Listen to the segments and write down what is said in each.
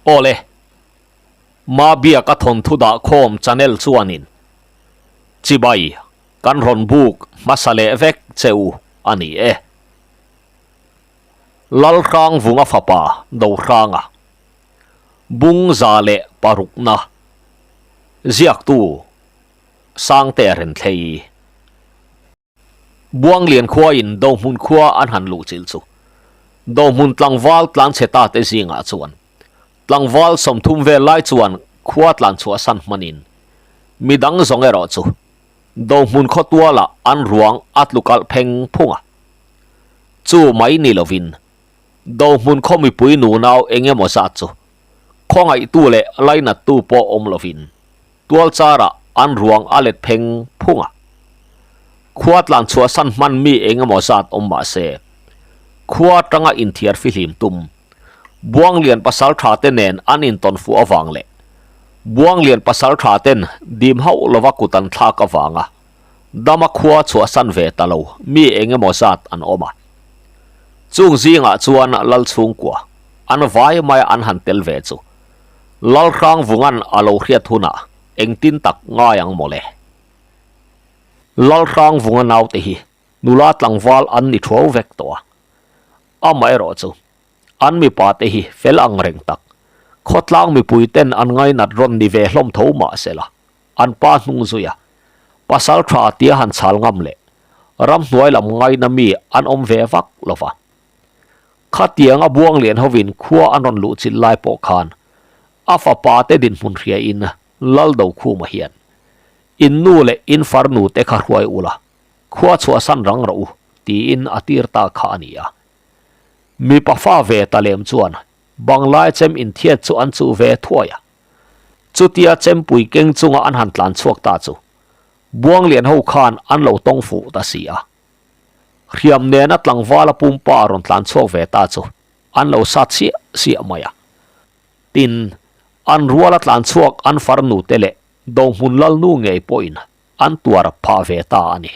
Awle, Mabiaka thawnthu dah khawm channel chuanin chibai kan rawn buk hmasa leh vek che u a ni e. Lalhrangvunga fapa Dohranga, Bungza leh parukna, ziaktu Sangte Renthlei. Buanglian khuain Dohmun khua an han luh chilh chu Dohmun tlangval tlanchhe ta te zingah chuan tlangval 30 vel lai chuan khua tlan chhuahsan hmanin midang zawng erawh chu Dohmun khaw tualah an ruang a tlu kalh pheng phung a. Chu mai ni lovin Dohmun khaw mipui nunau eng emaw zat chu khawngaihtu leh lainattu pawh awm lovin tual charah an ruang a let pheng phung a. Khua tlan chhuahsan hman mi eng emaw zat awm mah se, khua atanga inthiar fihlim tum Buanglian pasal tha te nen an intawn fuh avang leh Buanglian pasal tha ten dim hauh lova kut an thlak avanga dama khua chhuahsan ve ta lo mi eng emaw zat an awm a. Chung zingah chuan Lal chhungkua an vai maia an han tel ve chu Lalhrangvunga'n a lo hriat hunah engtin tak ngai ang mawle. Lalhrangvunga naute hi nula tlangval an ni thuau vek tawh a, amaherawh chu an mipa te hi fel ang reng tak, khawtlang mipui ten an ngainat rawn ni ve hlawm tho mah sela, an pa hnung zui a, pasal tha tia han chhal ngam leh ramhnuai lam ngaina mi an awm ve vak lo va. Khatianga Buanglian hovin khua an rawn luh chilh lai pawh khan a fapa te dinhmun hriain Laldokhuma hian in nu leh in farnu te kha hruai ula, khua chhuahsan rang rawh u tiin a tir ta kha a ni a. Mipa fa ve ta lem chuan banglai chem inthiat chu an chuh ve thuai a. Chutia chempui keng chunga an han tlan chhuak ta chu Buanglian ho khan an lo tawng fuh ta si a. Hriam nena tlangvala pumpa a rawn tlan chhuak ve ta chu an lo sat siah siah mai a. Tin, an ruala tlan chhuak an farnu te leh Dohmun Lalnu ngei pawhin an tuar phah ve ta a ni.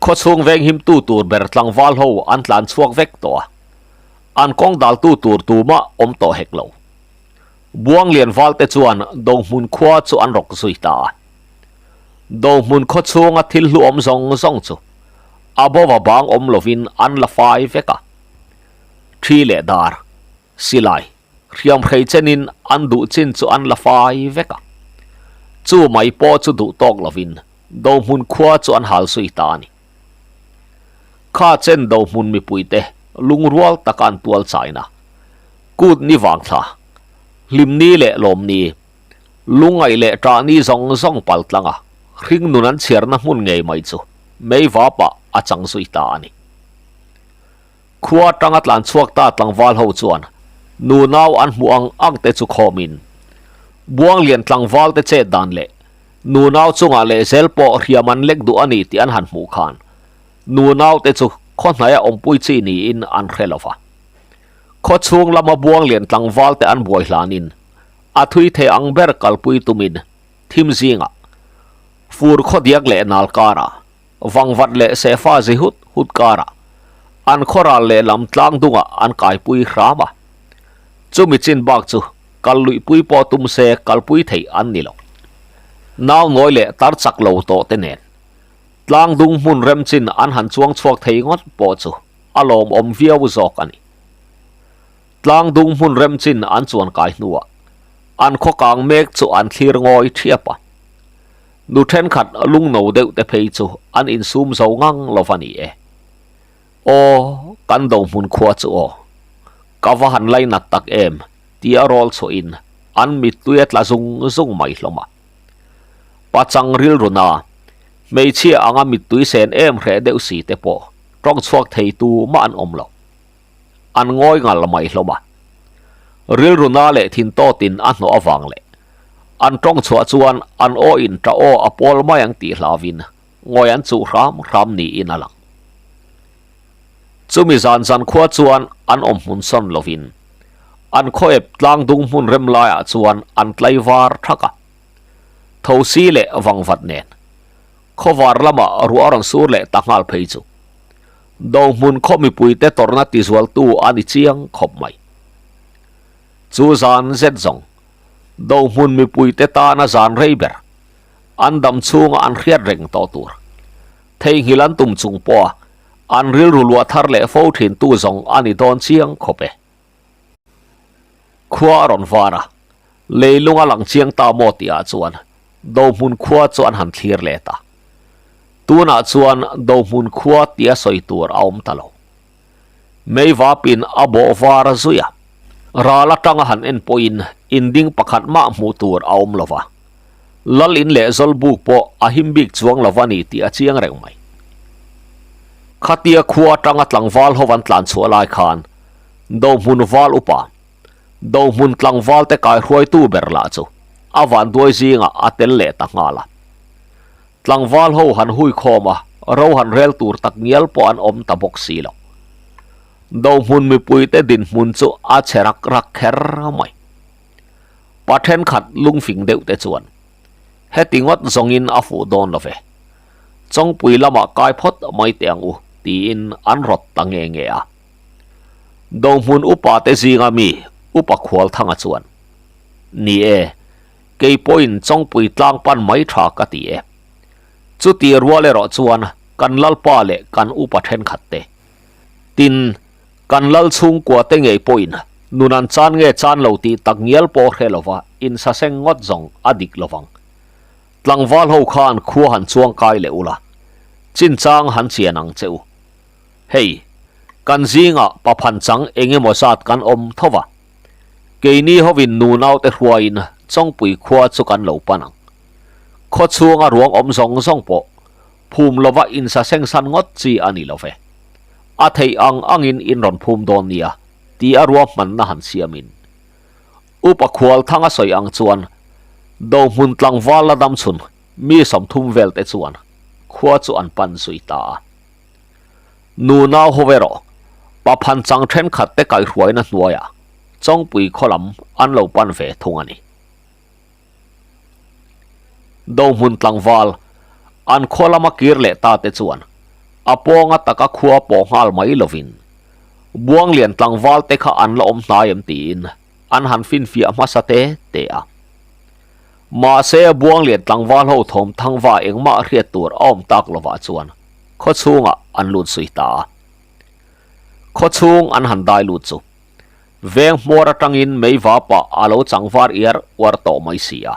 Khawchhung venghimtu tur ber tlangval ho an tlan chhuak vek tawh a, an kawng daltu tur tumah awm tawh hek lo. Buanglian valte chuan Dohmun khua chu an rawk zui ta a. Dohmun khaw chhunga thil hlu awm zawng zawng chu a bova bang awm lovin an la fai vek a. Thi leh dar, silai, hriam hrei chenin an duh chin chu an la fai vek a. Chu mai pawh chu duh tawk lovin Dohmun khua chu an hal zui ta a ni. Kha chen Dohmun mipuite lungrual taka an tual chaina, kut ni vang thla, hlim ni leh lawm ni, lungngaih leh ṭah ni zawng zawng pal tlanga hring nun an chhiarna hmun ngei mai chu meivapah a chang zui ta a ni. Khua atanga tlan chhuak ta tlangval ho chuan nunau an hmuh ang ang te chu khawmin Buanglian tlangval te chet dan leh nunau chungah leh zel pawh hriam an lek duh a ni tih an han hmuh khan nunau te chu khaw hnaia awmpui chi niin an hre lo va. Khaw chhung lama Buanglian tlangval te an buai hlanin a thui thei ang ber kalpui tumin thim zingah fur khaw diak leh nal karah Vangvat leh Sefa zi hut hut karah an khawral leh lam tlang dungah an kaipui hram a. Chumi chin bak chu kal luihpui pawh tum se kalpui theih an ni lo. Nau nawi leh tar chak lo tawh te nen tlang dung hmun rem chin an han chuang chhuak thei ngawt pawh chu a lawmawm viau zawk a ni. Tlang dung hmun rem chin an chuan kai hnuah an khaw kang mek chu an thlir ngawi thiap a. Nu thenkhat lungno deuh te phei chu an insum zo ngang lo va ni e. Aw, kan do hmun khua chu aw. Ka va han lainat tak em tia rawl chhuahin an mittui a tla zung zung mai hlawm a. Pachang rilru na, hmeichhia anga mittui sen em hreh deuh si te pawh tawng chhuak thei tu mah an awm lo. An ngawi ngal mai hlawm a. Rilru na leh thin tawtin a hnawh avang leh an tawng chhuah chuan an aw in ta aw a pawl mai ang tih hlauvin ngawi an chuh hram hram niin a lang. Chumi zan zan khua chuan an awm hmun sawn lovin an khawep tlang dung hmun rem laiah chuan an tlai var thak a. Thosi leh vangvat nen khawvar lamah ruah a rawn sur leh ta nghal phei chu. Dohmun khaw mipuite tawrhna tizualtu a ni chiang khawp mai. Chu zan zet zawng, Dohmun mipuite tana zan rei ber, an dam chhunga an hriat reng tawh tur. Theihnghilh an tum chung pawha an rilru luah thar leh fo thintu zawng a ni dawn chiang khawp e. Khua a rawn var a, leilung a lang chiang ta maw tihah chuan Dohmun khua chu an han thlir let a. Tunah chuan Dohmun khua tia sawi tur a awm ta lo. Meivapin a bawh var a zui a, ral atanga han en pawhin in ding pakhat mah hmuh tur a awm lo va. Lal in leh Zawlbuk pawh a him bik chuang lo va ni tih a chiang reng mai. Khatia khua atanga tlangval ho an tlan chhuah lai khan Dohmun val upa, Dohmun tlangval te kaihruaitu ber lah chu a vanduai zingah a tel leh ta nghal a. Tlangval ho han hui khawm a, ro han rel tur tak ngial pawh an awm ta bawk si lo. Dohmun mipuite dinhmun chu a che rak rak kher mai. Pa thenkhat lungfing deuh te chuan, Heti ngawt zawngin a fuh dawn lo ve. Chawngpui lamah kai phawt mai teh ang u, tiin an rawt ta nge nge a. Dohmun upa te zinga mi Upa Khualthanga chuan, Ni e, kei pawhin Chawngpui tlang pan mai tha ka ti e. Chuti rual erawh chuan kan Lalpa leh kan upa thenkhat te, tin, kan Lal chhungkua te ngei pawhin nun an chan nge chan lo tih tak ngial pawh hre lova insaseng ngawt zawng a dik lovang. Tlangval ho khan khua han chuang kai leh ula, chinchang han chian ang che u. Hei, kan zingah paphan chang eng emaw zat kan awm tho va. Keini hovin nunaute hruaiin Chawngpui khua chu kan lo pan ang. Khaw chhunga ruang awm zawng zawng pawh phum lova insaseng san ngawt chi a ni lo ve. A theih ang angin in rawn phum dawn nia ti a ruahmanna han siamin. Upa Khualthanga sawi ang chuan Dohmun tlangval la dam chhun mi 30 vel te chuan khua chu an pan zui ta a. Nu nau ho erawh paphan chang thenkhat te kaihruaina hnuaiah Chawngpui khaw lam an lo pan ve thung a ni. Dohmun tlangval an khaw lama kir leh ta te chuan a pawnga taka khua pawh nghal mai lovin Buanglian tlangval te kha an la awm hnai em tiin an han finfiah hmasa te te a. Mahse, Buanglian tlangval ho thawm thangva engmah hriat tur a awm tak lovah chuan khaw chhungah an lut zui ta a. Khaw chhung an han dai lut chu veng hmuar atangin meiva pah a lo chang var iar uar tawh mai si a.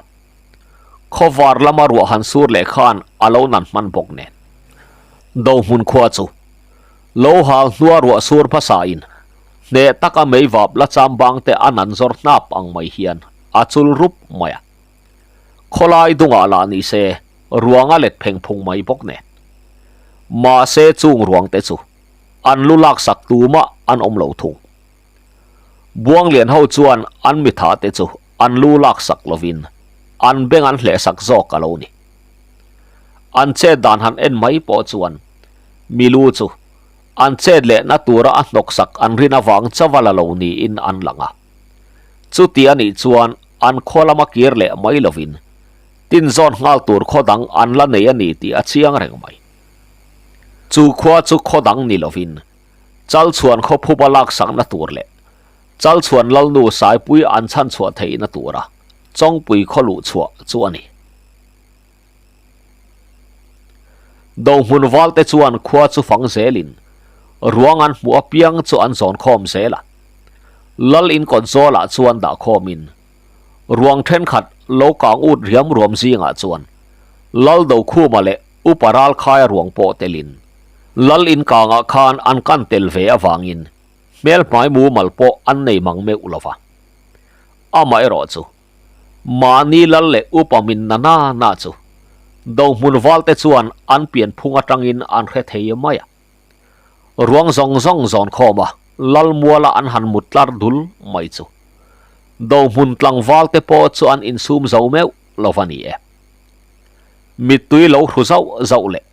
Khaw var lama ruah han sur leh khan a lo nan hman bawk nen. Dohmun khua chu lo hal hnua ruah sur hmasain hneh taka meivap la cham bang te a nan zawr hnap ang mai hian a chul rup mai a. Khawlai dungah lah ni se ruang a let pheng phung mai bawk nen. Mahse chung ruang te chu an lu laksak tumah an awm lo thung. Buanglian ho chuan an mitha te chu an lu laksak lovin an beng an hlehsak zawk a lo ni. An chet dan han en mai pawh chuan mi lu chu an chet lehna tura a hnawksak an rin avang chauh a la lo niin an lang a. Chuti a nih chuan an khaw lama kir leh mai lovin tinzawn nghal tur khaw dang an la nei a ni tih a chiang reng mai. Chu khua chu khaw dang ni lovin Chalchhuan khaw phupa laksakna tur leh Chalchhuan Lalnu Saipui an chhanchhuah theihna tura Chawngpui khaw luh chhuah chu a ni. Dohmun valte chuan khua chu fang zelin ruang an hmuh apiang chu an zawn khawm zel a. Lal in kawt zawlah chuan dah khawmin ruang thenkhat lo kang ut riam ruam zingah chuan Lal Dokhuma leh Upa Ralkhaia ruang pawh telin Lal in kangah khan an kan tel ve avangin hmel hmai mumal pawh an nei mang meuh lo va. Amaherawh chu Mahni lal leh upa min na na na chu Dohmun valte chuan an pianphung atangin an hre thei mai a. Ruang zawng zawng zawn khawm a, lal muala an han mut tlar dul mai chu. Dohmun tlangvalte pawh chu an insum zo meuh lo va ni e. Mittui lo hru zauh zauh leh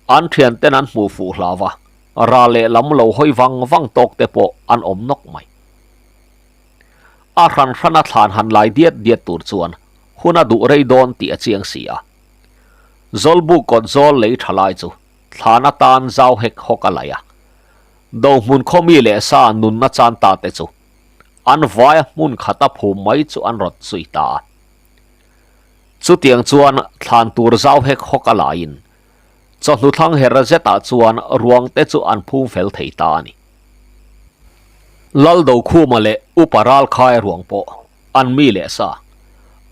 an thianten an hmuh fuh hlau va, ral leh lam lo hawi vang vang tawk te pawh an awm nawk mai. A hran hrana thlan han lai diat diat tur chuan hun a duh rei dawn tih a chiang si a. Zawlbuk kawt zawl lei tha lai chu thlan atan zau hek hawk a laih a. Dohmun khaw mi leh sa nunna chan ta te chu an vaia hmun khata phum mai chu an rawt zui ta a. Chutiang chuan thlan tur zau hek hawk a laiin chawhnu thlang her zetah chuan ruang te chu an phum fel thei ta a ni. Lal Dokhuma leh Upa Ralkhaia ruang pawh an mi leh sa,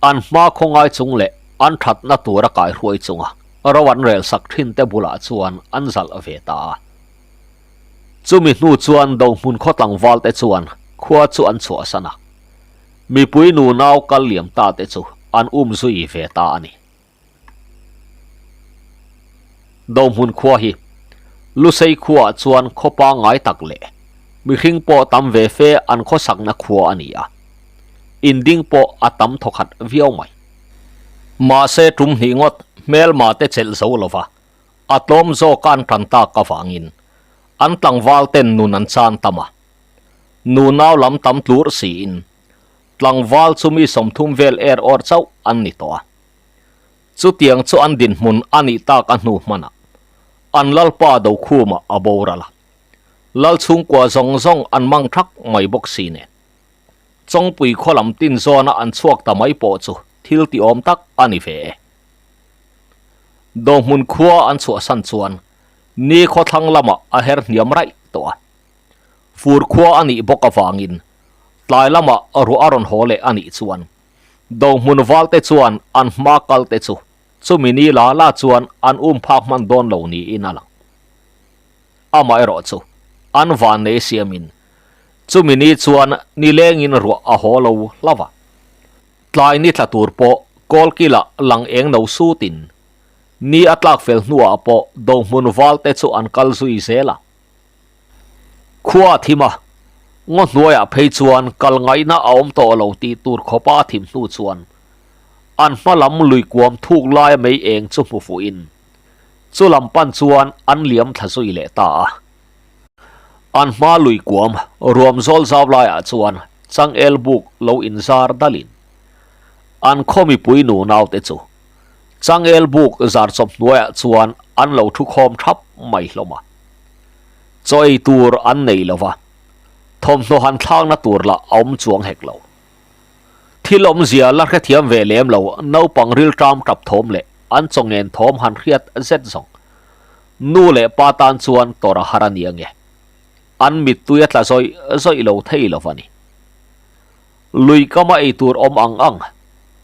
an hma khawngai chung leh an thatna tura kaihruai chunga ro an rel sak thin te bulah chuan an zalh ve ta a. Chumi hnu chuan Dohmun khaw tlangval te chuan khua chu an chhuahsan a, mipui nunau kal liam ta te chu an um zui ve ta a ni. Dohmun khua hi Lusei khuaah chuan khaw pangngai tak leh mihring pawh tam ve fe an khawsakna khua a ni a, inding pawh a tam thawkhat viau mai. Mahse tum hnih ngawt hmelma te chelh zo lova a tlawm zawk a an tan tak avangin an tlangval ten nun an chan tam a, nunau lam tam tlur siin tlangval chu mi 30 vel er awr chauh an ni tawh a. Chutiang chu an dinhmun a nih tak a hnu hmanah an Lalpa Dokhuma a boral a, Lal chhungkua zawng zawng an mang thak mai bawk si nen. Chawngpui khaw lam tin zawna an chhuak ta mai pawh chu thil ti awm tak a ni ve e. Dohmun khua an chhuahsan chuan ni khawthlang lamah a her hniam raih tawh a. Fur khua a nih bawk avangin tlai lamah ruah a rawn haw leh a nih chuan Dohmun valte chuan an hma kalte chu chumi ni la la chuan an um phak hman dawn lo niin a lang. Amaherawh chu an van nei siamin chumi ni chuan nilengin ruah a haw lo hlauh a. Tlai ni tla tur pawh kawlkila lang eng no sutin ni a tlak fel hnuah pawh Dohmun valte chu an kal zui zel a. Khua a thim a, ngaw hnuaiah phei chuan kal ngaihna a awm tawh lo tih tur khawpa a thim hnu chuan an hma lam lui kuam thuk laia mei eng chu hmu fuhin chu lam pan chuan an liam thla zui leh ta a. An hma lui kuam ruam zawl zau laiah chuan changel buk lo inzar dalin an khaw mipui nunaute chu changel buk zar chawp hnuaiah chuan an lo thu khawm thap mai hlawm a. Chaw ei tur an nei lo va, thawmhnaw han thlakna tur lah a awm chuang hek lo. Thil awmzia la hrethiam ve lem lo naupang rilṭam tap thawm leh an chaw ngen thawm han hriat zet zawng. Nu leh pa tan chuan tawrh a har a ni ange. An mittui a tla zawih zawih lo thei lo va ni. Lui kama ei tur awm ang ang,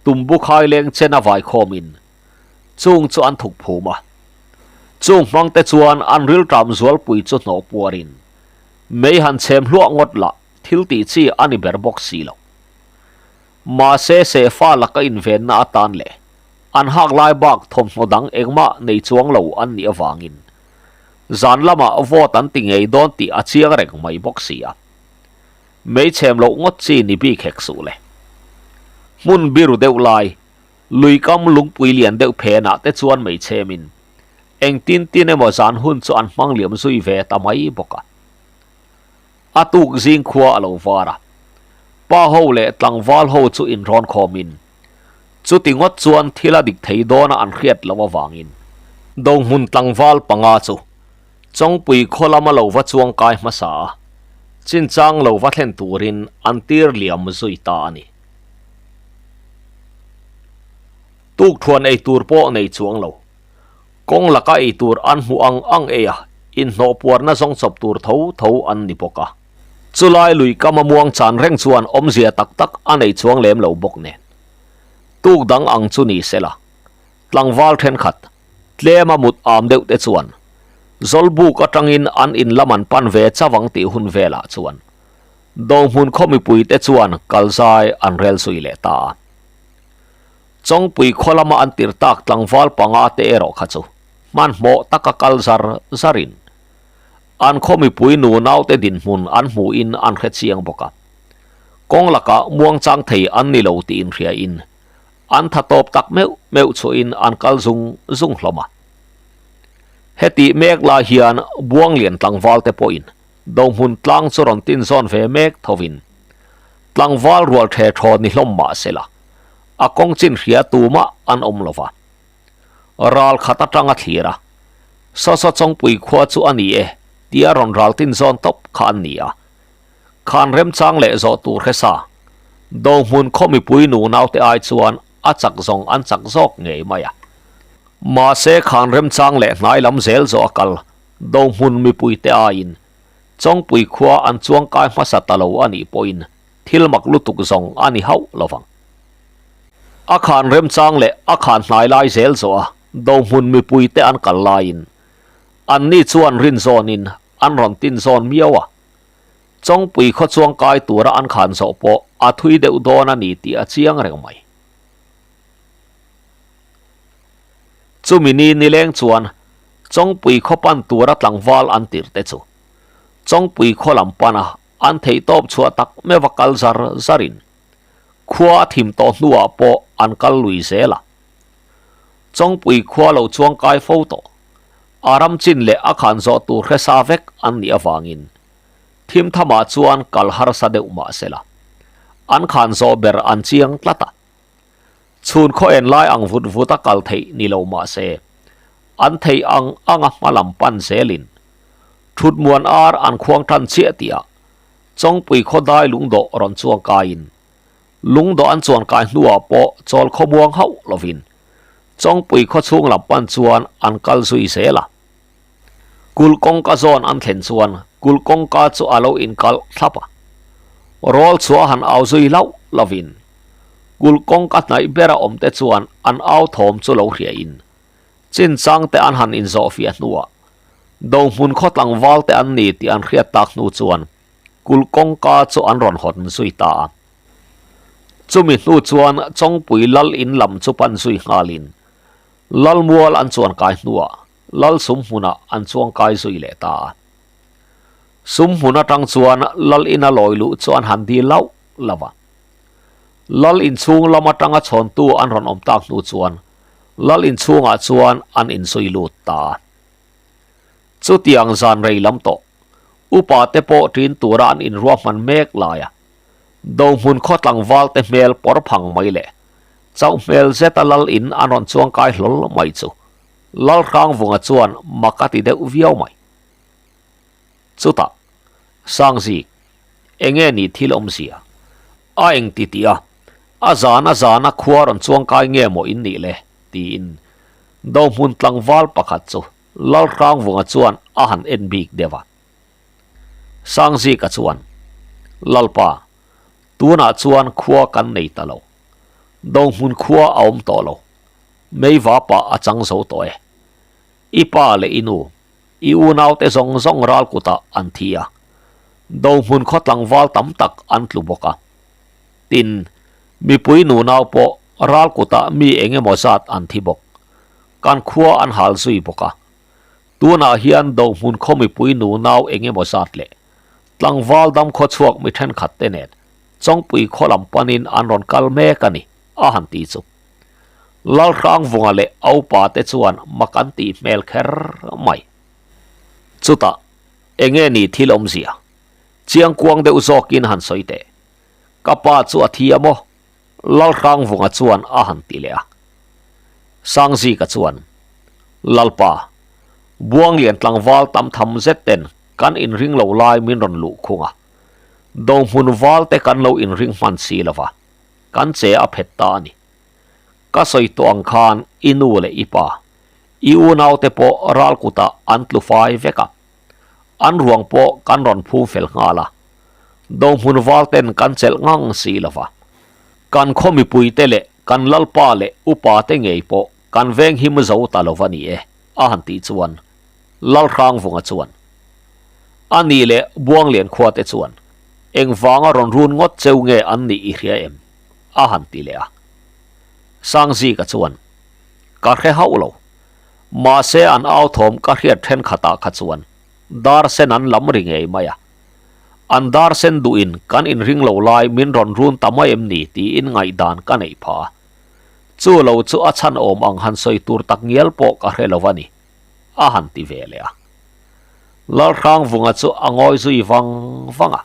tumbu khai leng chen a vaikhawmin Chung chu an thuk phum a. Chung hmangte chuan an rilṭam zualpui chu hnawh puarin mei han chhem hluah ngawt lah thil tih chi a ni ber bawk si lo. Mahse sehfa laka invenna atan leh an hak lai bak thawmhnaw dang engmah nei chuang lo an nih avangin zan lamah vote an ti ngei dawn tih a chiang reng mai bawk si a. Mei chhem loh ngawt chi ni bik hek suh le. Hmun biru deuh lai Lui kam lungpui lian deuh phenah te chuan mei chhemin engtin tin emaw zan hun chu an hmang liam zui ve ta mai bawk a. A tuk zing khua a lo var a, pa ho leh tlangval ho chu inrawn khawmin chuti ngawt chuan thil a dik thei dawna an hriat loh avangin Dohmun tlangval panga chu Chawngpui khaw lama lo va chuang kai hmasa a, chinchang lo va thlen turin an tir liam zui ta a ni. Tukthuan ei tur pawh nei chuang lo. Kawng laka ei tur an hmuh ang ang ei a, inhnawh puarna zawng chawp tur tho tho an ni bawk a. Chulai lui kama muang chan reng chuan awmzia tak tak a nei chuang lem lo bawk nen. Tuk dang ang chu ni sela, tlangval thenkhat, tlema mut am deuh te chuan Zawlbuk atangin an in lam an pan ve chavang tih hun velah chuan Dohmun khaw mipuite chuan kalzai an rel zui leh ta a. Chawngpui khaw lama an tir tak tlangval panga te erawh kha chu hmanhmawh taka kal zar zarin an khaw mipui nunaute dinhmun an hmuhin an hre chiang bawk a. Kawng lakah muangchang thei an ni lo tih inhriain an tha tawp tak meuh meuh chhuahin an kal zung zung hlawm a. Hetih mek lai hian Buanglian tlangvalte pawhin Dohmun tlang chu rawn tin zawn ve mek thovin tlangval rual the thaw ni hlawm mah sela, a kawng chin hria tumah an awm lo va. Ral khat atanga thlir a, Sawsaw Chawngpui khua chu a ni e tia rawn ral tin zawn tawp kha an ni a. Khan remchang leh zawh tur hre sa, Dohmun khaw mipui nu naute ai chuan a chak zawng an chak zawk ngei mai a. Mahse khan remchang leh hnai lam zel zawh a kal Dohmun mipuite aiin Chawngpui khua an chuangkai hmasa ta lo a nih pawhin thil mak lutuk zawng a ni hauh lo vang. A khan remchang leh a khan hnai lai zel zawh a Dohmun mipuite an kal laiin anni chuan rin zawnin an rawn tin zawn miau a. Chawngpui khaw chuangkai tura an khan zawh pawh a thui deuh dawn a ni tih a chiang reng mai. Chumi ni nileng chuan Chawngpui khaw pan tura tlangval an tirh te chu Chawngpui khaw lam pana an theihtawp chhuah tak meuh a kal zar zarin khua a thim tawh hnuah pawh an kal lui zel a. Chawngpui khua lo chuangkai fo tawh. A ram chin leh a khan zawh tur hre sa vek an nih avangin thim thamah chuan kal harsa deuh mah se la, an khan zawh ber an chiang tlat a. Chhun khaw en lai ang vut vut a kal theih ni lo mah se, an theih ang anga hma lam pan zelin thut muan ar an khuang tan chiah tihah Chawngpui khaw dai lungdawh rawn chuang kaiin Lungdawh an chuan kai hnuah pawh chawl khawmuang hauh lovin Chawngpui khaw chhung lam pan chuan an kal zui zel a. Kulh kawngka zawn an thlen chuan kulh kawngka chu a lo inkalh thlap a. Rawl chhuah han au zui hlauh lovin kulh kawngka hnaih bera awmte chuan an au thawm chu lo hriain chinchang te an han inzawh fiah hnuah Dohmun khaw tlangval te an ni tih an hriat tak hnu chuan kulh kawngka chu an rawn hawn zui ta a. Chumi hnu chuan Chawngpui lal in lam chu pan zui nghalin Lalmual an chuan kai hnuah Lal Sumhmunah an chuang kai zui leh ta a. Sumhmun atang chuan Lal ina lawi luh chu an han dil lauh lauh a. Lal inchhung lam atanga chhawntu an rawn awm tak hnu chuan Lal inchhungah chuan an inzui lut ta a. Chutiang zan rei lam tawh Upa te pawh ṭin tura an inruahman mek lai a, Dohmun khaw tlangval te hmel pawr phang mai leh chauh hmel zeta lal in an rawn chuang kai hlawl mai chu Lalhrangvunga chuan mak a ti deuh viau mai. Chutah, Sangzik, enge ni thil awmzia? A eng ti tih a, a zan a zan a khua rawn chuang kai nge maw in nih le? tiin Dohmun tlangval pakhat chu Lalhrangvunga chuan a han en bik deuh a. Sangzika chuan, Lalpa, tunah chuan khua kan nei ta lo. Dohmun khua a awm tawh lo. Meiva pah a chang zo tawh e. I pa leh i nu, i unaute zawng zawng ral kutah an thi a. Dohmun khaw tlangval tam tak an tlu bawk a. Tin, mipui nunau pawh ral kutah mi eng emaw zat an thi bawk. Kan khua an hal zui bawk a. Tunah hian Dohmun khaw mipui nunau eng emaw zat leh tlangval dam khaw chhuak mi thenkhat te nen Chawngpui khaw lam panin an rawn kal mek a ni, a han ti chu. Lalhrangvunga leh a upa te chuan mak an tih hmel kher mai. Chutah, enge ni thil awmzia? Chiangkuang deuh zawkin han sawi teh. Ka pa chu a thi a maw? Lalhrangvunga chuan a han ti leh a. Sangzika chuan, Lalpa, Buanglian tlangval tam tham zet ten kan inring lo lai min rawn luh khung a. Dohmun val te kan lo inring hman si lo va, kan che a phet ta a ni. Ka sawi tawh ang khan i nu leh i pa, i unaute pawh ral kutah an tlu fai vek a. An ruang pawh kan rawn phum fel nghal a, Dohmun val ten kan chelh ngang si lo va. Kan khaw mipuite leh kan lalpa leh upa te ngei pawh kan veng him zo ta lo va ni e, a han tih chuan Lalhrangvunga chuan, A nih leh Buanglian khua te chuan engvanga rawn run ngawt cheu nge an nih i hria em? a han ti leh a. Sangzika chuan, Ka hre hauh lo. Mahse an au thawm ka hriat thenkhatah kha chuan dar sen an lam ri ngei mai a. An dar sen duhin kan inring lo lai min rawn run ta mai em ni tiin ngaihdan ka neih phah a. Chu lo chu a chhan awm ang han sawi tur tak ngial pawh ka hre lo a ni, a han ti ve leh a. Lalhrangvunga chu a ngawi zui vang vang a.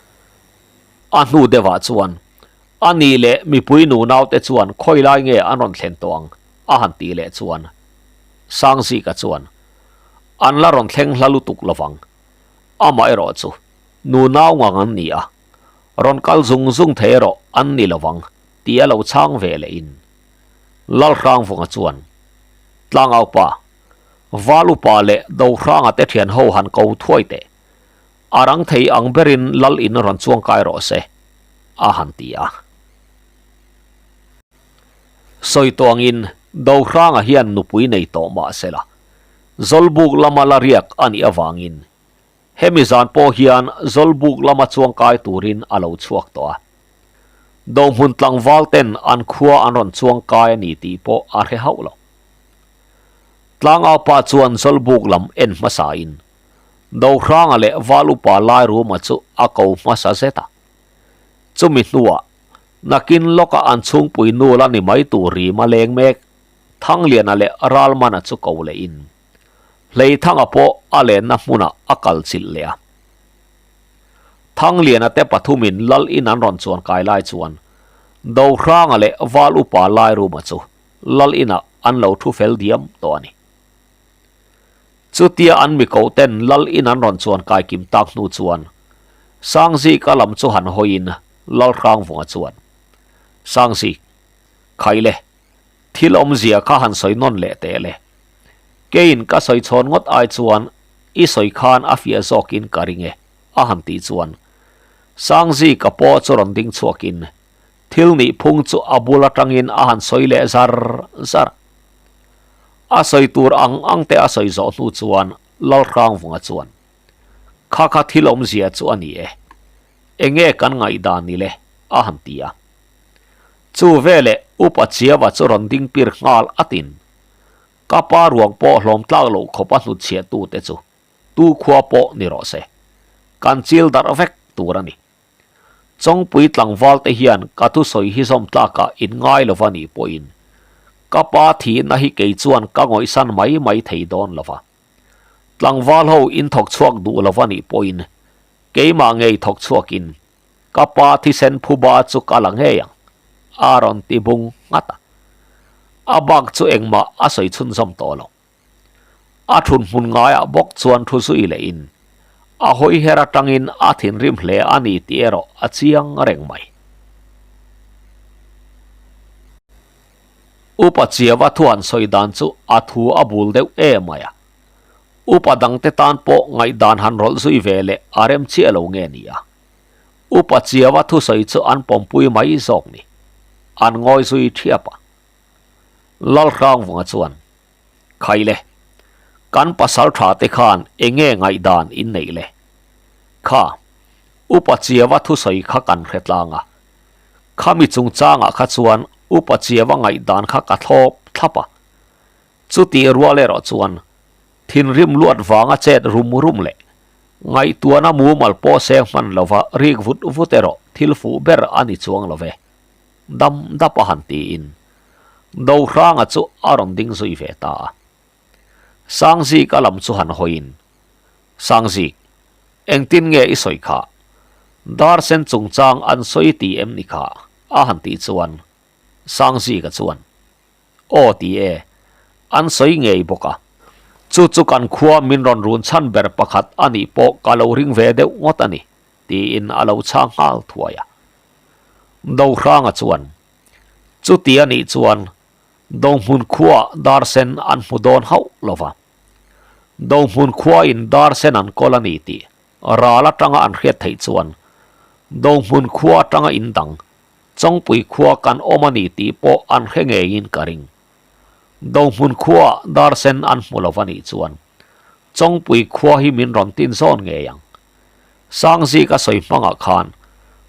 A hnu deuhah chuan a ni leh mipui nunaute chuan khawi lai nge an rawn thlen tawh ang a han tih leh chuan Sangzika chuan an la rawn thleng hla lutuk lovang. Amaherawh chu nu nau ngang an ni a, rawn kal zung zung thei erawh an ni lovang tih a lo chhang ve leh in Lalhrangvunga chuan Tlangaupa, Valupa leh Dohranga te thian ho han ko thuai teh, a rang thei ang berin Lal in rawn chuangkai rawh se, a han ti a. Sawi tawngin Dohranga hian nupui nei tawh mah sela, Zawlbuk lama la riak a nih avangin hemi zan pawh hian Zawlbuk lama chuangkai turin a lo chhuak tawh a. Dohmun tlangval ten an khua an rawn chuangkai a ni tih pawh a hre hauh lo. Tlangaupa chuan Zawlbuk lam en hmasain Dohranga leh Val upa Lairuma chu a ko hmasa zet a. Chumi hnuah nakin lawka an chhungpui nu la ni mai tur rim a leng mek. Thangliana leh Ralmana chu ko lehin Hleithanga pawh a lenna hmunah a kal chilh leh a. Thangliana te pathumin Lal in an rawn chuan kai lai chuan Dohranga leh Val upa Lairuma chu Lal inah an lo thu fel diam tawh a ni. Chutia an mikoh ten Lal in an rawn chuan kai kim tak hnu chuan Sangzika lam chu han hawiin Lalhrangvunga chuan, Sangzik, khai le, Thil awmzia kha han sawi nawn leh teh le. Keiin ka sawi chhawn ngawt ai chuan i sawi khan a fiah zawkin ka ring e, a han tih chuan Sangzi ka pawh chu rawn ding chhuakin thil nih phung chu a bul atangin a han sawi leh zar zar. A sawi tur ang ang te a sawi zawh hnu chuan Lalhrangvunga chuan, Kha kha thil awmzia chu a ni e. Enge kan ngaihdan ni le? a han ti a. Chu veleh Upa Chiava chu rawn ding pir nghal atin. Ka pa ruang pawh hlawm tlak loh khawp a hnutchhiah tute chu tu khua pawh ni rawh se. Kan chil darh vek tur a ni. Chawngpui tlangval te hian ka thusawi hi zawm tlakah in ngai lova nih pawhin ka pa thihna hi kei chuan ka ngawihsan mai mai thei dawn lova. Tlangval ho in thawk chhuak duh lova nih pawhin keimah ngei thawk chhuakin Ka pa thisen phuba chu ka la ngei ang, a rawn ti bung nghat a. A bak chu engmah a sawi chhunzawm tawh lo. A thun hmun ngaiah bawk chuan thu zui lehin a hawi her atangin a thinrim hle a ni tih erawh a chiang reng mai. Upa Chiava thu han sawi dan chu a thu a bul deuh em mai a. Upa dangte tan pawh ngaihdan han rawlh zui ve leh a rem chiah lo nge ni a. Upa Chiava thusawi chu an pawmpui mai zawk ni. An ngawi zui thiap a. Lalhrangvunga chuan, Khai le, kan pasal tha te khan enge ngaihdan in neih le? Kha, Upa Chiava thusawi kha kan hre tlang a. Khami chungchangah kha chuan Upa Chiava ngaihdan kha ka thlawp thlap a. Chutih rual erawh chuan thinrim luat vanga chet rum rum leh ngaihtuahna mumal pawh seng hman lova rik vut vut erawh thil fuh ber a ni chuang lo ve. Dam dap a han tiin Dohranga chu a rawn ding zui ve ta a. Sangzik a lam chu han hawiin, Sangzik, engtin nge i sawi kha? Darsen chungchang an sawi ti em ni kha? a han tih chuan Sangzika chuan, Aw ti e, an sawi ngei bawk a. Chu chu kan khua min rawn run chhan ber pakhat a nih pawh ka lo ring ve deuh ngawt a ni, tiin a lo chhang nghal thuai a. Dohranga chuan, Chuti a nih chuan Dohmun khuaah dar sen an hmu dawn hauh lo va. Dohmun khuain dar sen an kawl a ni tih ral atanga an hriat theih chuan Dohmun khua atanga indang Chawngpui khua kan awm a ni tih pawh an hre ngeiin ka ring. Dohmun khuaah dar sen an hmu lo va nih chuan Chawngpui khua hi min rawn tin zawn ngei ang. Sangzik a sawi hmangah khan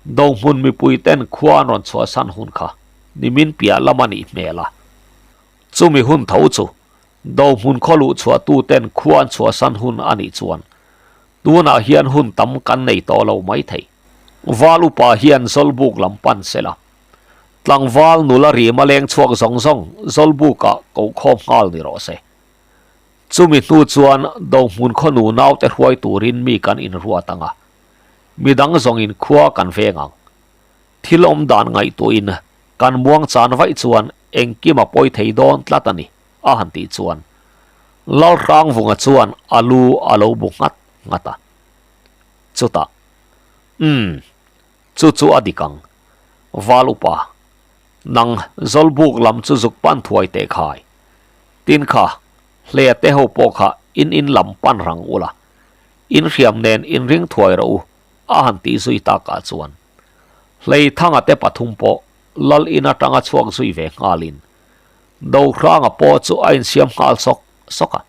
Dohmun mipui ten khua an rawn chhuahsan hun kha nimin piah lam a nih hmel a. Chumi hun tho chu Dohmun khaw luh chhuahtu ten khua an chhuahsan hun a nih chuan tunah hian hun tam kan nei tawh lo mai thei. Val upa hian Zawlbuk lam pan se la. Tlangval nula rima leng chhuak zawng zawng Zawlbukah kohkhawm nghal ni rawh se. Chumi hnu chuan Dohmun khaw nu naute hruai turin mi kan inruat ang a, midang zawngin khua kan veng ang. Thil awm dan ngaihtuahin kan muang chan vaih chuan engkim a pawi thei dawn tlat a ni, a han tih chuan Lalhrangvunga chuan a lu a lo bu nghat nghat a. Chutah, Umm, chu chu a dik ang. Val upa, nang Zawlbuk lam chu zuk pan thuai teh khai. Tin kha, hle te ho pawh kha in in lam pan rang ula. In hriam nen in ring thuai rawh u, a han tih zui takah chuan. Hleithanga te pathum pawh Lal in atanga chhuak zui ve nghalin Dohranga pawh chu a insiam nghal sawk sawk a.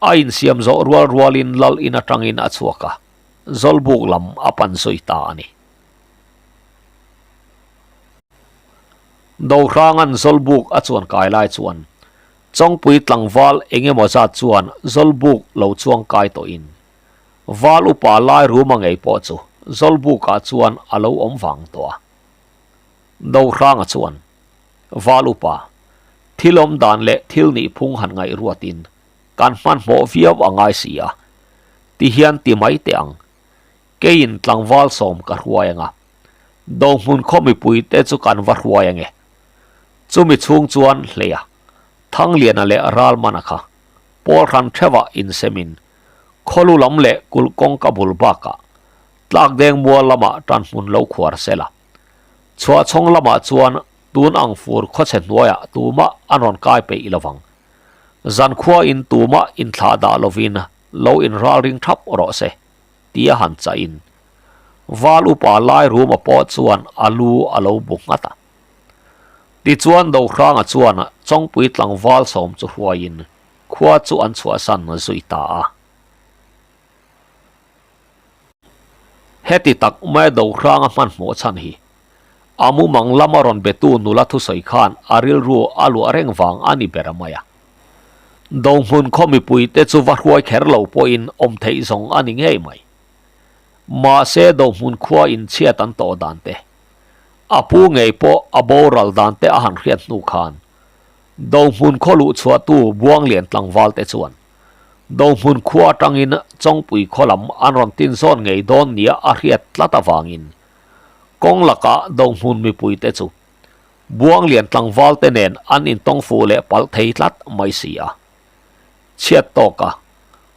A insiam zawh rual rualin Lal in atangin a chhuak a, Zawlbuk lam a pan zui ta a ni. Dohranga'n Zawlbuk a chuan kai lai chuan Chawngpui tlangval eng emaw zat chuan Zawlbuk lo chuang kai tawhin Val upa lai ruma ngei pawh chu Zawlbukah chuan a lo awm vang tawh a. Dohranga chuan, Val upa, thil awm dan leh thil nih phung han ngaih ruatin kan hmanhmawh viau a ngai si a, ti hian ti mai teh ang. Keiin tlangval sawm ka hruai ang a, Dohmun khaw mipuite chu kan va hruai ang e. Chumi chhung chuan Hleia, Thangliana leh Ralmana kha pawl hran theuhah insemin Khawlu lam leh kulh kawngka bul bakah tlak deng mual lamah tan hmun lo khuar se la. Chhuahchhawng lamah chuan tun ang fur khawchhe hnuaiah tumah an rawn kai peih lo vang. Zankhua in tumah inthlah dah lovin lo inralring thap rawh se, tia han chahin Val upa lai ruma pawh chuan a lu a lo bu nghat a. Tichuan Dohranga chuan Chawngpui tlangval sawm chu hruaiin Khua chu an chhuahsan zui ta a. Heti tak mai Dohranga hmanhmawh chhan hi a mumang lama rawn betu nula thusawi khan a rilru a luah reng vang a ni ber mai a. Dohmun khaw mipuite chu va hruai kher lo pawhin awm theih zawng a ni ngei mai. Mahse Dohmun khua inchhiat an tawh dan te, a pu ngei pawh a boral dan te a han hriat hnu khan Dohmun khaw luh chhuahtu Buanglian tlangval te chuan Dohmun khua atangin Chawngpui khaw lam an rawn tin zawn ngei dawn nia a hriat tlat avangin kawng lakah Dohmun mipui te chu Buanglian tlangval te nen an intawng fuh leh palh thei tlat mai si a. Chhiat tawka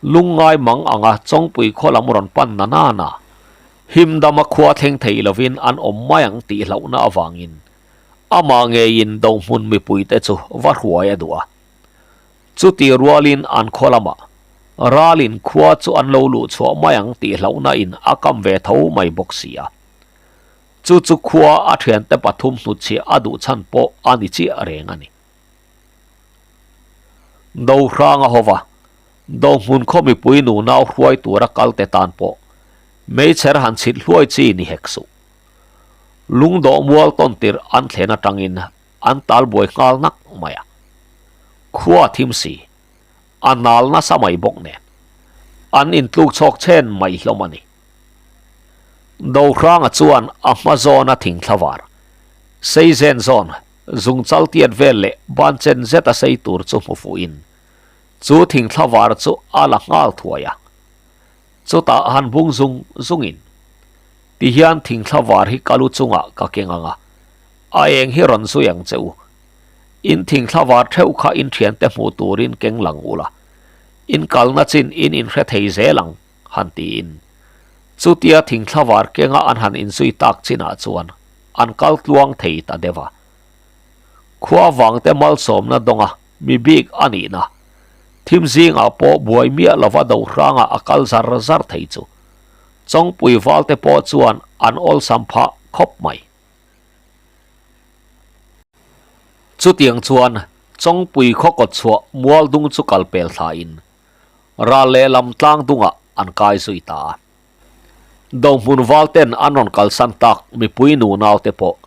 lungngai mang anga Chawngpui khaw lam rawn pan na nana himdama khua thleng thei lovin an awm mai ang tih hlauhna avangin Amah ngeiin Dohmun mipuite chu va hruai a duh a. Chuti rualin an khaw lamah ralin khua chu an lo luh chhuah mai ang tih hlauhna in a kam ve tho mai bawk si a. Chu chu khua a thiante pathum hnutchhiah a duh chhan pawh a ni chiah reng a ni. Dohranga hova Dohmun khaw mipui nunau hruai tura kalte tan pawh meichher han chhit hluai chi ni hek suh. Lungdawh mual tawn tirh an thlen atangin an tal buai nghal nak mai a. Khua thim si, a nal nasa mai bawk nen an intluk chhawk chhen mai hlawm a ni. Dohranga chuan a hma zawna thing thlavar, sei zen zawn, zungchal tiat vel leh ban chen zet a sei tur chu hmu fuhin chu thing thlavar chu a la nghal thuai a. Chutah han bung zung zungin, Tihian thingthla var hi ka lu chungah ka keng ang a, a eng hi rawn zui ang che u. In thingthla var theuh kha in thiante hmuh turin keng lang ula, in kalna chin in inhre thei zel ang, han tiin. Chutia thingthla var kenga an han inzui tak chinah chuan an kal tluang thei ta deuh a. Khua vangte malsawmna dawnga mi bik a nihna, thim zingah pawh buai miah lova do hrangah a kal zar zar thei chu Chawngpui valte pawh chuan an awlsam phah khawp mai. Chutiang chuan Chawngpui khaw kawt chhuah mual dung chu kal pel thlain ral lehlam tlang dungah an kai zui ta a. Dohmun valten an rawn kalsan tak mipui nunaute pawh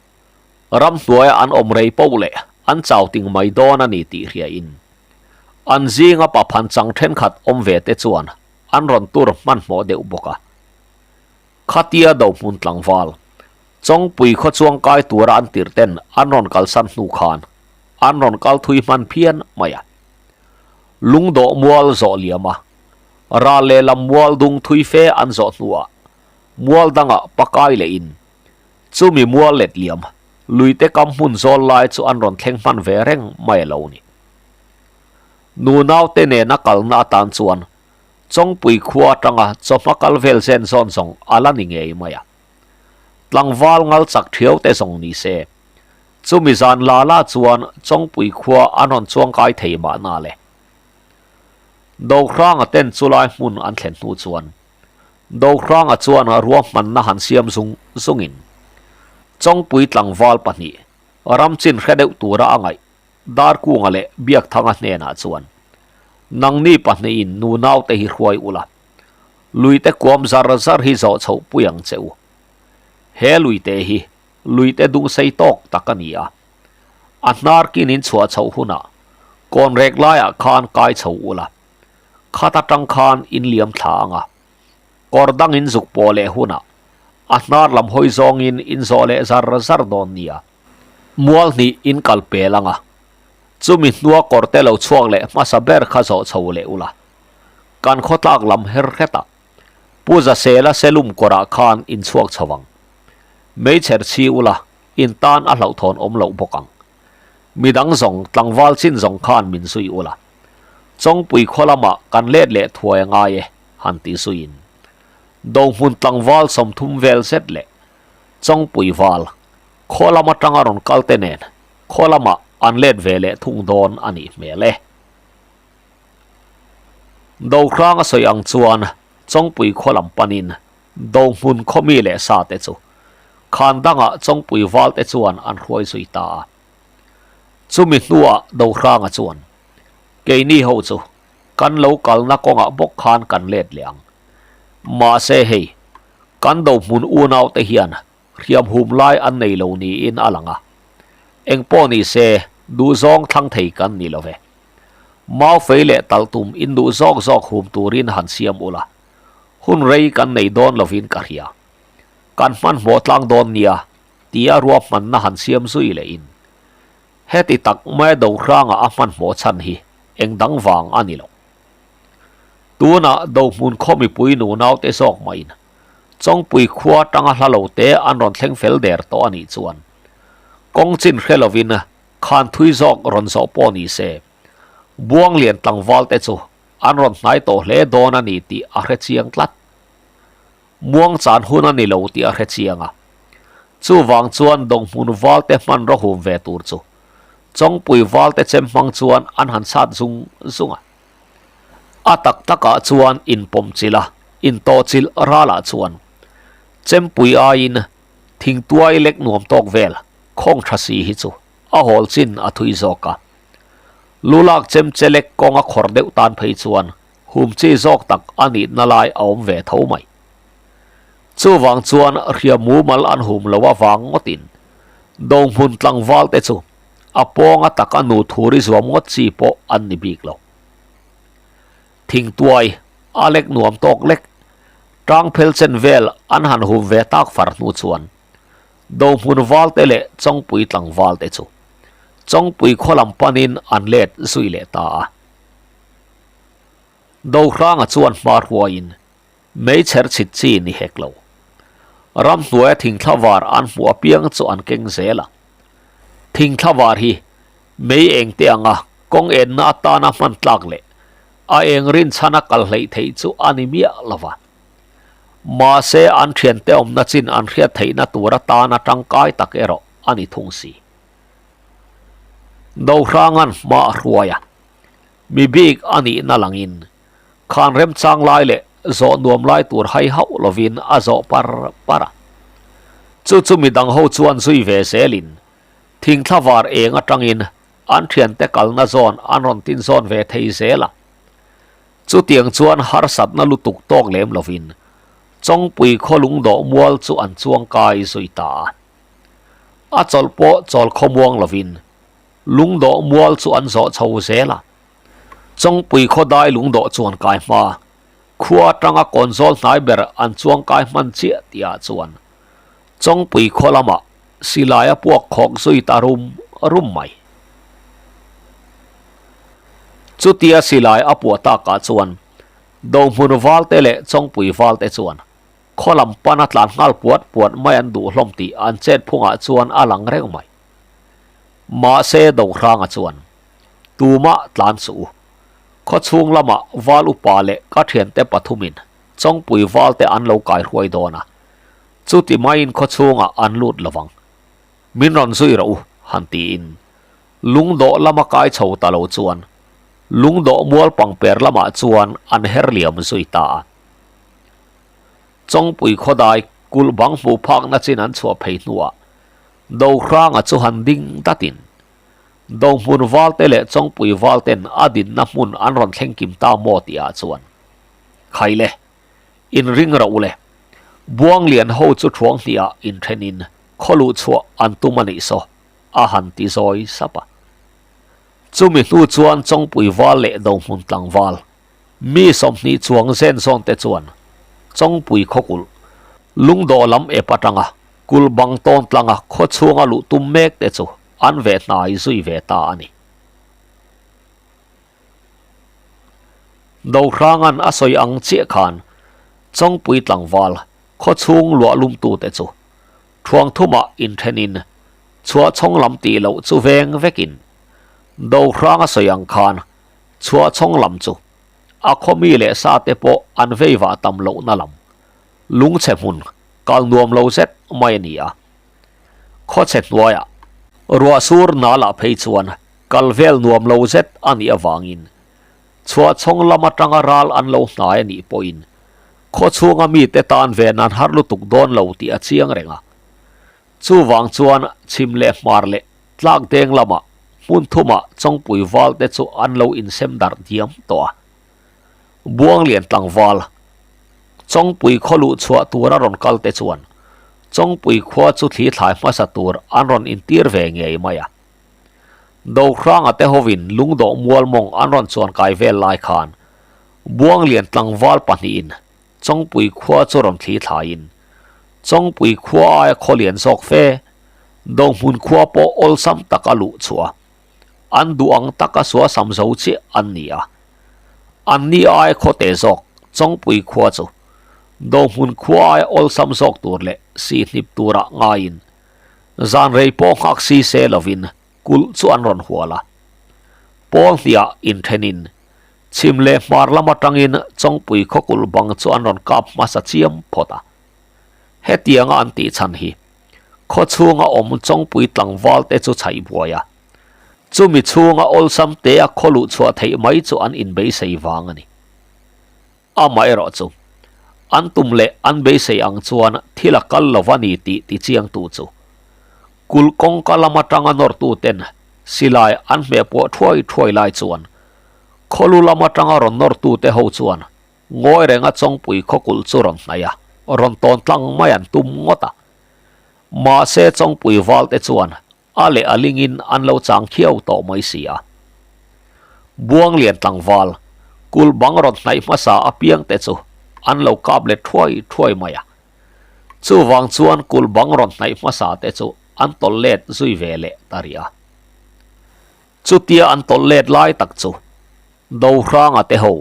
Ramhnuaia an awm rei poh leh an chau ting mai dawn a ni tih hriain an zinga pa phanchang thenkhat awm ve te chuan an rawn tur hmanhmawh deuh bawk a. Khatia Dohmun tlangval, Chawngpui khaw chuang kai tura an tirh ten an rawn kalsan hnu khan an rawn kal thui hman phian mai a. Lungdawh mual zawh liam a, ral lehlam mual dung thui fe an zawh hnuah mual dangah pakai lehin Chumi mual let liam, luite kam hmun zawl lai chu an rawn thleng hman ve reng mai a lo ni. Nunau te nena kalna atan chuan Chawngpui khua atanga chawhma kal vel zen zawn zawng a la ni ngei mai a. Tlangval ngal chak thiau te zawng ni se. Chumi zan la la chuan Chawngpui khua an rawn chuang kai thei mahna le. Dohranga ten chulai hmun an thlen hnu chuan Dohranga chuan ruahmanna han siam zung zungin Chawngpui tlangval pahnih ramchin hre deuh tura a ngaih Darkunga leh Biakthanga hnenah chuan, Nangni pahnihin nu naute hi hruai ula, luite kuam zar zar hi zawh chhoh pui ang che u. He luite hi luite dung sei tawk tak a ni a, a hnar kin in chhuah chhoh hunah kawn rek laiah khan kai chho ula, khat atang khan in liam thla ang a, kawr dang in zuk pawh leh hunah a hnar lam hawi zawngin in zawh leh zar zar dawn nia. Mual hnih in kal pel ang a, chumi hnua kawr te lo chhuak leh hmasa ber kha zawh chho leh ula. Kan khawtlak lam her hretah Pu Zasela Selum kawrah khan in chhuak chho ang. Meichher chhi ula in tan a hlauhthawn awm loh bawk ang. Midang zawng tlangval chin zawng khan min zui ula. Chawngpui khaw lamah kan let leh thuai a ngai e, han ti zuiin. Dohmun tlangval 30 vel zet leh Chawngpui val Khaw lam atanga rawn kal te nen khaw lamah an let ve leh thung dawn a nih hmel e. Dohrang a sawi ang chuan Chawngpui khaw lam panin Dohmun khaw mi leh sa te chu khan dangah Chawngpui val te chuan an hruai zui ta a. Chumi hnuah Dohranga chuan, Keini ho chu kan lo kalna kawngah bawk khan kan let leh ang. Mahse hei, kan Dohmun unaute hian Hriam hum lai an nei lo niin a lang a. Eng pawh ni se, duhzawng thlang thei kan ni lo ve. Maufei leh talhtum in duh zawk zawk hum turin han siam ula, hun rei kan nei dawn lovin ka hria. Kan hmanhmawh tlang dawn nia, tia ruahmanna han siam zui lehin. Heti tak mai Dohranga a hmanhmawh chhan hi eng dang vang a ni lo. Tunah Dohmun khaw mipui nunaute zawk mahin Chawngpui khua atanga hla lo te an rawn thleng fel der tawh a nih chuan kawng chin hre lovin khan thui zawk rawn zawh pawh ni se, Buanglian tlangval te chu an rawn hnai tawh hle dawn a ni tih a hre chiang tlat. Muang chan hun a ni lo tih a hre chiang a. Chuvang chuan Donghmun val te hmanraw hum ve tur chu Chawngpui val te chem hmang chuan an han sat zung zung a. A tak takah chuan inpawm chilh a, intawhchilh ralah chuan chempui aiin thingtuai lek nuam tawk vel khawng tha si hi chu a hawl chin a thui zawk a. Lulak chem che lek kawng a khawr deuh tan phei chuan hum chi zawk tak a nihna lai a awm ve tho mai. Chuvang chuan hriam mumal an hum lo avang ngawtin Dohmun tlangval te chu A pawnga taka nu thur i zuam ngawt chi pawh an ni bik lo. Thingtuai, a lek nuam tawk lek, tang phel chen vel an han hum ve tak far hnu chuan Dohmun valte leh Chawngpui tlangvalte chu Chawngpui khaw lam panin an let zui leh ta a. Dohranga chuan hma hruaiin Meichher chhit chi ni hek lo. Ramhnuaia thingthla var an hmuh apiang chu an keng zel a. Thingthla var hi mei eng te anga kawng enna atana hman tlak leh a eng rinchhana kal hleih theih chu a ni miah lo va. Mahse an thiante awmna chin an hriat theihna tur atana tangkai tak erawh a ni thung si. Dohranga'n hma a hruai a, mi bik a nihna langin Khan remchang lai leh zawh nuam lai tur hai hauh lovin a zawh par par a. Chu chu midang ho chuan zui ve zelin thingthla var eng atangin an thiante kalna zawn an rawn tin zawn ve thei zel a. Chutiang chuan harsatna lutuk tawk lem lovin Chawngpui khaw lungdawh mual chu an chuang kai zui ta a. A chawlh pawh chawl khawmuang lovin lungdawh mual chu an zawh chho zel a. Chawngpui khawdai lungdawh chuan kai hma, khua atanga kawnzawl hnai ber an chuang kai hman chiah tihah chuan Chawngpui khaw lamah silai a puak khawk zui ta rum rum mai. Chutia silai a puah takah chuan Dohmun valte leh Chawngpui valte chuan khaw lam pana tlan nghal puat puat mai an duh hlawm tih an chet phungah chuan a lang reng mai. Mahse Dohranga chuan Tumah tlan suh u. Khawchhung lamah val upa leh ka thiante pathumin Chawngpui valte an lo kaihruai dawn a, chuti maiin khawchhungah an lut lovang. Min rawn zui rawh u, han tiin lungdawh lama kai chho ta lo chuan lungdawh mual pangper lamah chuan an her liam zui ta a. Chawngpui khawdai kulh bang hmuh phakna chin an chhuah phei hnuah Dohranga chu han ding datin Dohmun valte leh Chawngpui valten a dinna hmun an rawn thleng kim ta maw tihah chuan Khaile, inring rawh u le. Buanglian ho chu thuang hnihah inthenin khaw luh chhuah an tum a nih saw, a han ti zawi sap a. Chumi hnu chuan Chawngpui val leh Dohmun tlangval, mi 20 chuang zen zawn te chuan Chawngpui khaw kulh, lungdawh lam ep atanga kulh bang tawn tlanga khaw chhunga luh tum mek te chu an ve hnai zui ve ta a ni. Dohranga'n a sawi ang chiah khan Chawngpui tlangval khaw chhung luah lumtute chu thuang thumah inthenin chhuahchhawng lam tih loh chu veng vekin Dohrang a sawi ang khan chhuahchhawng lam chu a khaw mi leh sa te pawh an vei vah tam lohna lam lungchhe hmun kal nuam lo zet mai a ni a. Khawchhe hnuaiah ruah sur nalah phei chuan kal vel nuam lo zet a nih avangin chhuahchhawng lam atanga ral an lo hnai a nih pawhin khawchhunga mite tan ve nan har lutuk dawn lo tih a chiang reng a. Chuvang chuan chhim leh hmar leh tlak deng lamah hmun thumah Chawngpui val te chu an lo insem darh diam tawh a. Buanglian tlangval Chawngpui khaw luh chhuah tura rawn kal te chuan Chawngpui khua chu thli thlai hmasa tur an rawn intir ve ngei mai a. Dohranga te hovin lungdawh mual mawng an rawn chuan kai vel lai khan Buanglian tlangval pahnihin Chawngpui khua chu rawn thli thlaiin Chawngpui khua aia khaw lian zawk fe Dohmun khua pawh awlsam taka luh chhuah a an duh ang taka suasam zo chiah an ni a. An ni ai khaw te zawk Chawngpui khua chu Dohmun khua ai awlsam zawk tur leh sihhnip turah ngaiin zan rei pawh nghak si se lovin kulh chu an rawn hual a. Pawl hniah inthenin chhim leh hmar lam atangin Chawngpui khaw kulh bang chu an rawn kap hmasa chiam phawt a. Hetianga an tih chhan hi khaw chhunga awm Chawngpui tlangval te chu chhaih buai a. Chumi chhunga awlsam te a khaw luh chhuah theih mai chu an inbeisei vang a ni. Amaherawh chu, an tum leh an beisei ang chuan thil a kal lo a ni tih tichiangtu chu kulh kawngka lam atanga nawrtuten silai an hmeh puah thuai thuai lai chuan khawlu lam atanga rawn nawrtute ho chuan ngawi renga Chawngpui khaw kulh chu rawn hnaih a, rawn tawn tlang mai an tum ngawt a. Mahse Chawngpui valte chuan A leh a lingin an lo chang khiau tawh mai si a. Buanglian tlangval, kulh bang rawn hnaih hmasa apiang te chu an lo kap let thuai thuai mai a. Chuvang chuan kulh bang rawn hnaih hmasa te chu an tawlh let zui ve leh ta rih a. Chutia an tawlh let lai tak chu Dohranga te ho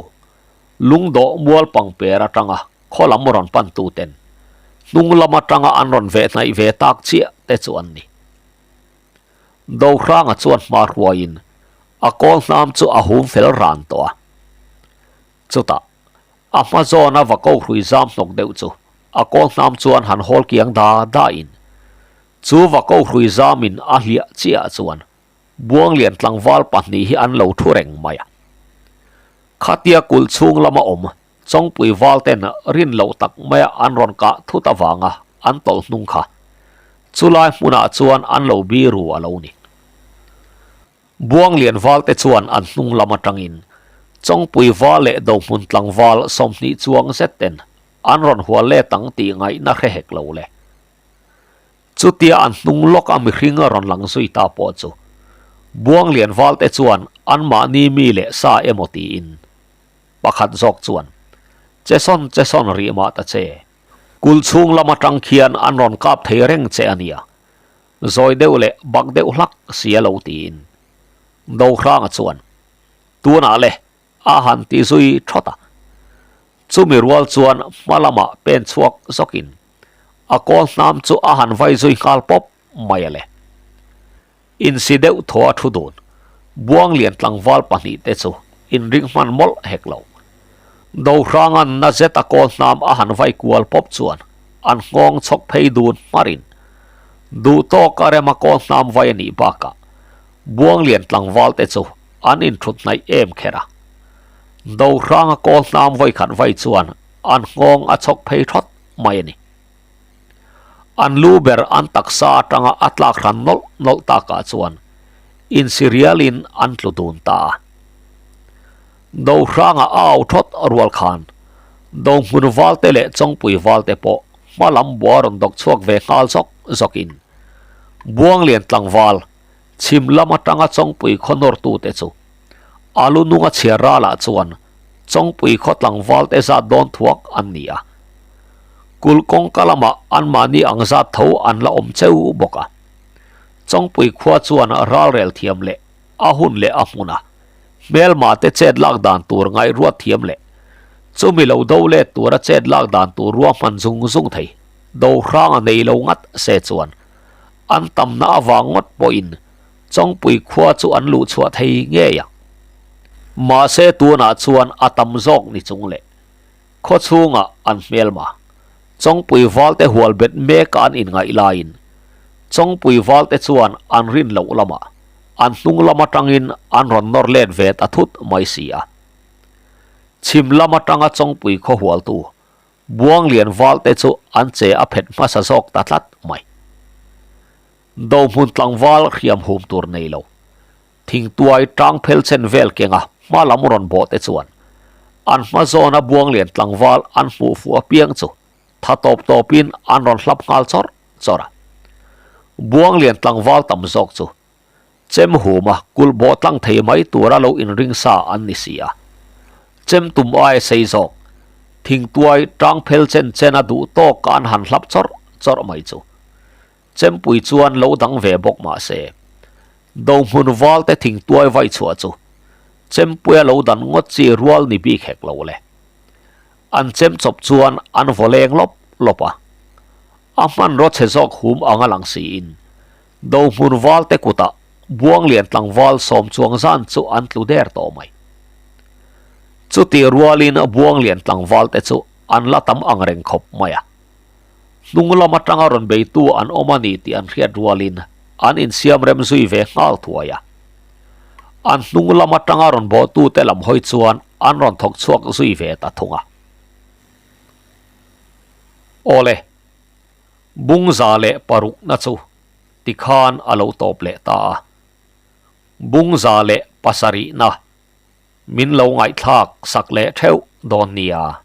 lungdawh mual pangper atanga khaw lam rawn pan tu ten hnung lam atanga an rawn veh hnaih ve tak chiah te chu an ni. Dohranga chuan hma hruaiin a kawl hnam chu a hum fel ran tawh a. Chutah a hma zawna va ko hrui zam hnawk deuh chu a kawl hnam chuan han hawl kiang da da in chu va ko hrui zamin a hliah chiah chuan Buanglian tlangval pahnih hi an lo thu reng mai a. Khatia kulh chhung lama awm Chawngpui val ten rin loh tak maia an rawn kah thut avanga an tawlh hnung kha chulai hmunah chuan an lo biru a lo ni. Buanglian val te chuan an hnung lam atangin Chawngpui val leh Dohmun tlangval 20 chuang zet ten an rawn hual let ang tih ngaihna hre hek lo le. Chutia an hnung lawk a mihring a rawn lang zui ta pawh chu Buanglian val te chuan anmahni mi leh sa emaw tiin Pakhat zawk chuan, Che sawn, che sawn rih mah ta che. Kulh chhung lam atang khian an rawn kap thei reng che a nia. Zawi deuh leh bak deuh hlak si a lo tiin. Dohranga chuan, Tunah le, a han ti zui thawt a. Chumi rual chuan hma lamah pen chhuak zawkin a kawl hnam chu a han vai zui nghal pawp mai a le. Insi deuh thaw a thu dun. Buanglian tlangval pahnihte chu inring hman mawlh hek lo. Dohranga'n na zet a kawl hnam a han vai kual pawp chuan an nghawng chhawk phei dun hmarin duh tawk a rem a kawl hnam vai a nih bakah Buanglian tlangval te chu an inthut hnaih em kher a. Dohranga kawl hnam vawi khat vai chuan an nghawng a chhawk phei thawt mai a ni. An lu ber an taksa atanga a tlak hran nawlh nawlh takah chuan insi rialin an tlu dun ta a. Dohranga a au thawt rual khan Dohmun valte leh Chawngpui valte pawh hma lam bua rawn dawk chhuak ve nghal zawk zawkin Buanglian tlangval chhim lam atanga Chawngpui khaw nawrtute chu a lu nunga chhiar ralah chuan Chawngpui khaw tlangval te zat dawn thuak an ni a. Kulh kawngka lamah anmahni ang zat tho an la awm cheu bawk a. Chawngpui khua chuan ralrel thiam leh a hun leh a hmun a, hmelma te chet lak dan tur ngaihruat thiam leh chumi lo do let tura chet lak dan tur ruahman zung zung thei do hrang a nei lo ngat se chuan an tamna avang ngawt pawhin Chawngpui khua chu an luh chhuah thei ngei ang. Mahse tunah chuan a tam zawk ni chung leh khaw chhungah an hmelma Chawngpui valte hual bet meka an inngaih laiin Chawngpui valte chuan an rin loh lamah an hnung lam atangin an rawn nawr let ve ta thut mai si a. Chhim lam atanga Chawngpui khaw hualtu Buanglian valte chu an che a phet hmasa zawk ta tlat mai. Dohmun tlangval hriam hum tur nei lo. Thingtuai tang phel chen vel kenga hma lam rawn bawh te chuan an hma zawna Buanglian tlangval an hmuh fuh apiang chu tha tawp tawpin an rawn hlap nghal chawrh chawrh a. Buanglian tlangval tam zawk chu chem huma kulh bawh tlang thei mai tura lo inring sa an ni si a. Chem tum aia sei zawk thingtuai tang phel chen chena duh tawka an han hlap chawrh chawrh mai chu Chempui chuan lo dang ve bawk mah se, Dohmun valte thingtuai vai chhuah chu Chempuia lo dan ngawt chi rual ni bik hek lo le. An chem chawp chuan an vaw leng lawp lawp a, a hmanraw chhe zawk hum anga lang siin Dohmun valte kutah Buanglian tlangval sawm chuang zan chu an tlu der tawh mai. Chutih rualin Buanglian tlangvalte chu an la tam ang reng khawp mai a. Hnung lam atanga rawn beitu an awm a ni tih an hriat rualin an insiam rem zui ve nghal thuai a. An hnung lam atanga rawn bawhtute lam hawi chuan an rawn thawk chhuak zui ve ta thung a. Awle, Bungza leh parukna chu tikhan a lo tawp leh ta a. Bungza leh pasarihna min lo ngaihthlak sak leh theuh dawn nia.